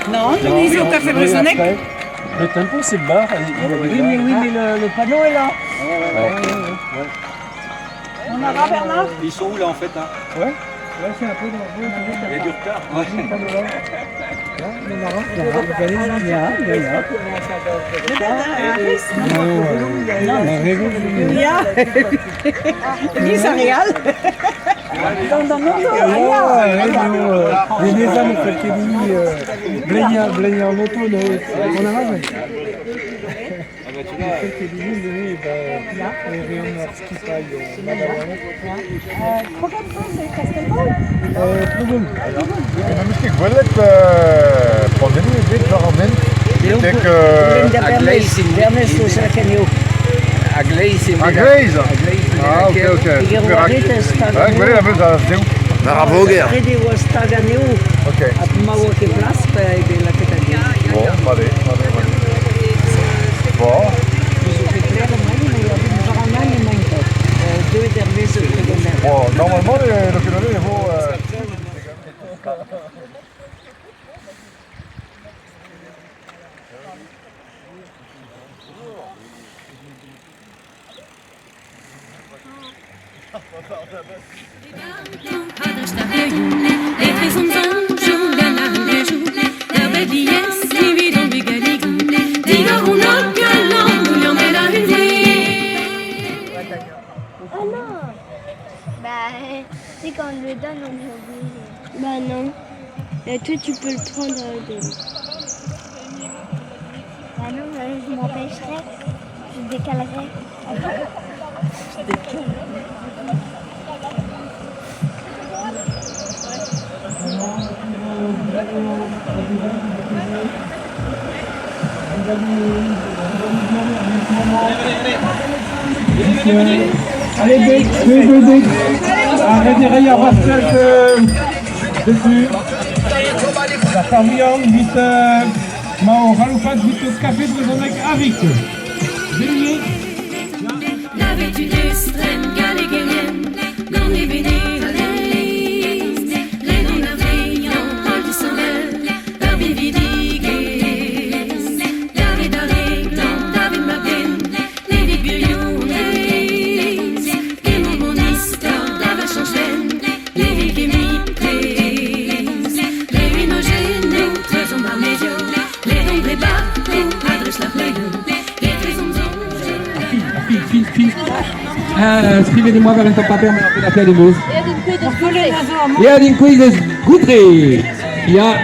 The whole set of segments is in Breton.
Non, nous au café brezhoneg. Le tempo, c'est le bar. Oui, mais, oui, mais le panneau est là. On en va, Bernard? Ils sont où là en fait hein? Ouais, ouais c'est un peu dangereux. Il y a du retard. Ouais. Ja, Lisa Real. Bleinañ an oto on a Ma 'meus ket gwelet panelloù ebet war an hent betek A-gleiz int A-gleiz? Ah ok ok. Perak? Ouais, gwelet am eus a-zehou. War ar voger. Ret e oa stag anezho. Ok. Ha ma oa ket plas, pa eo bet lakaet a-gleiz. Bon, allez, allez, allez. Bon. Bon, normalement, le Kenolé, il vaut... Ah non. Bah, c'est quand on le donne, on est obligé. Bah non. Et toi, tu peux le prendre de... Bah non, je m'empêcherais. Je décalerais. Je décalerais. Allez, dek, dek, dek. Arrêtez, ar wastell dessus. Da farmian, vit ma o c'halloufat vit o kafe brezhoneg avik. Delimit. Skrivet-moi war un tamm paper, ma ket affaire de moz. Ya din quiz eus Goutre. Ya.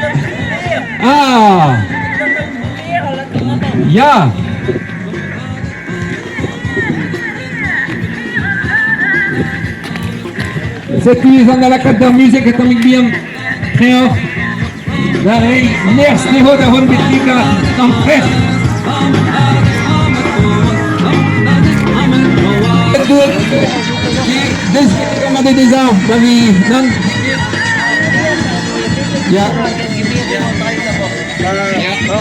Ah. Ya. Setu ez an da lakaat d'ar muzik un tammig bihan kreñvoc'h da reiñ nerzh dezho da vont betek an trec'h. Ya.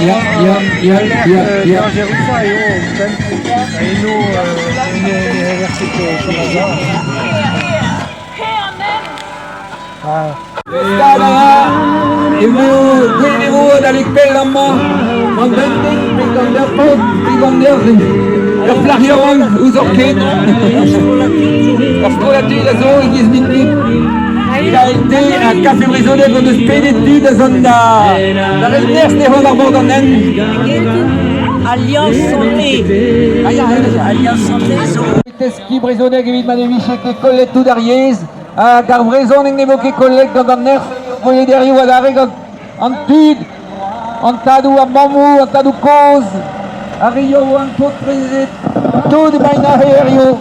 Ya, ya, ya, ya, ya. E vo gwelet e vo adalek pell amañ an unnek pe gant ur paotr pe gant ur plac'h yaouank ouzh hor ket. Ur strollad tud a zo e-giz mintin. Il a été un café brezhoneg hon eus pedet tud a zont da da reiñ nerzh dezho war bord an hent. Alliance Santé. Ah ya, Alliance Santé zo. Teskiñ brezhoneg evit ma ne vije ket kollet tout ar yezh. Hag ar brezhoneg ne vo ket kollet gant an nerzh voyederioù adarre gant an tud, an tadoù, ar mammoù, an tadoù kozh, ar re yaouank, paotr-prezed, tout emaint aze hiziv.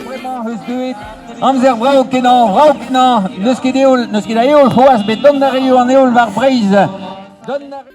Bremañ eus deuet. Amzer brav kenañ, brav kenañ. N'eus ket heol, n'eus ket a heol c'hoazh, met dont a raio an heol war Breizh. Dont a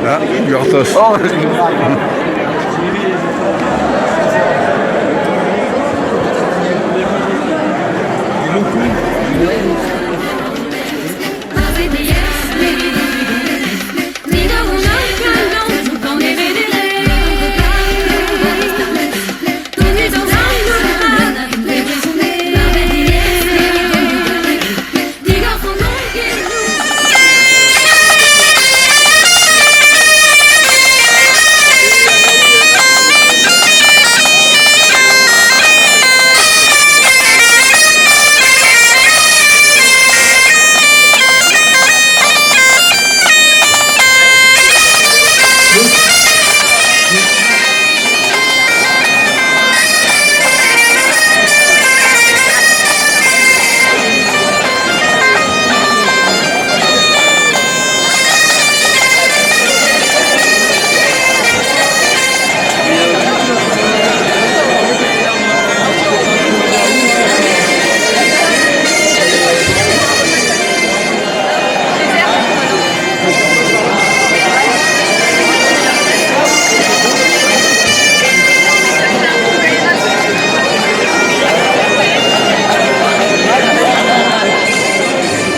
Ah, gortoz.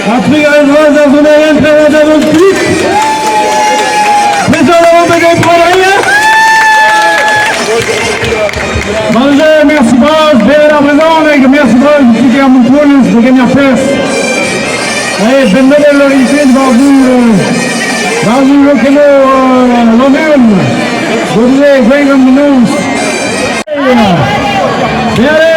Ha trugarez vras d'ar sonerien prenet da vont kuit. Prezant a bet prendrier. Manger, merci bras, bevet ar brezhoneg, merci bras, ti-kêr Montroulez da gemer perzh. Allez, benn ur ivez war-zu war-zu Lokemo Lannuon. Goude Gwengamp noz. Allez.